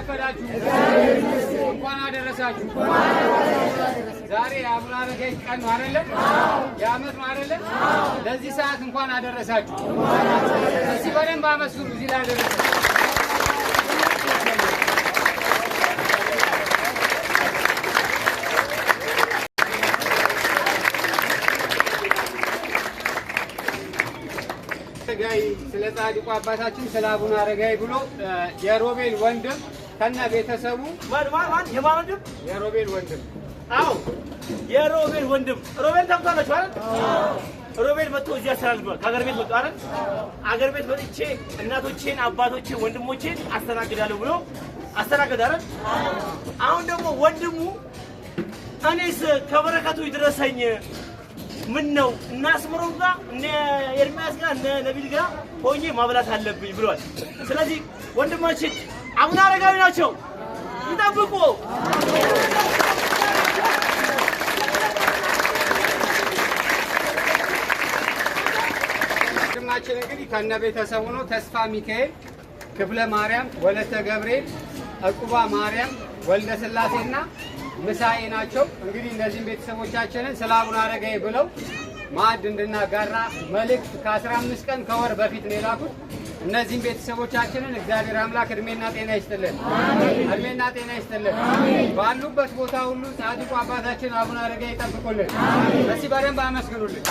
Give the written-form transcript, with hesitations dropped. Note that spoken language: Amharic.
አረፈዳችሁ። እንኳን አደረሳችሁ። ዛሬ የአቡነ አረጋዊ ቀን ነው አይደለ? የዓመት ነው አይደለ? ለዚህ ሰዓት እንኳን አደረሳችሁ። እስቲ በደንብ አመስግኑ። እዚህ ላይ አደረሰ። አረጋዊ ስለ ጻድቁ አባታችን ስለ አቡነ አረጋዊ ብሎ የሮቤል ወንድም ከነ ቤተሰቡ። ማን ማን ማን? የማን ወንድም? የሮቤል ወንድም። አዎ፣ የሮቤል ወንድም ሮቤል ታውቁታላችሁ አይደል? ሮቤል መጥቶ እዚህ አስተናግዷል። ከአገር ቤት መጥቶ አይደል? አገር ቤት መጥቼ እናቶቼን፣ አባቶቼን፣ ወንድሞቼን አስተናግዳለሁ ብሎ አስተናግድ አይደል? አሁን ደግሞ ወንድሙ እኔስ ከበረከቱ ይድረሰኝ፣ ምን ነው እነ አስምሮም ጋር፣ እነ ኤርሚያስ ጋር፣ እነ ነቢል ጋር ሆኜ ማብላት አለብኝ ብሏል። ስለዚህ ወንድማችን አቡነ አረጋዊ ናቸው፣ ይጠብቁ። ወንድማችን እንግዲህ ከነ ቤተሰቡ ነው። ተስፋ ሚካኤል፣ ክፍለ ማርያም፣ ወለተ ገብርኤል፣ ዕቁባ ማርያም፣ ወልደ ስላሴና ምሳኤ ናቸው። እንግዲህ እነዚህም ቤተሰቦቻችንን ስለ አቡነ አረጋዊ ብለው ማዕድ እንድናጋራ መልእክት ከ15 ቀን ከወር በፊት ነው የላኩት። እነዚህም ቤተሰቦቻችንን እግዚአብሔር አምላክ እድሜና ጤና ይስጥልን፣ እድሜና ጤና ይስጥልን። ባሉበት ቦታ ሁሉ ጻድቁ አባታችን አቡነ አረጋዊ ይጠብቁልን። እስቲ በደንብ አመስግኑልን።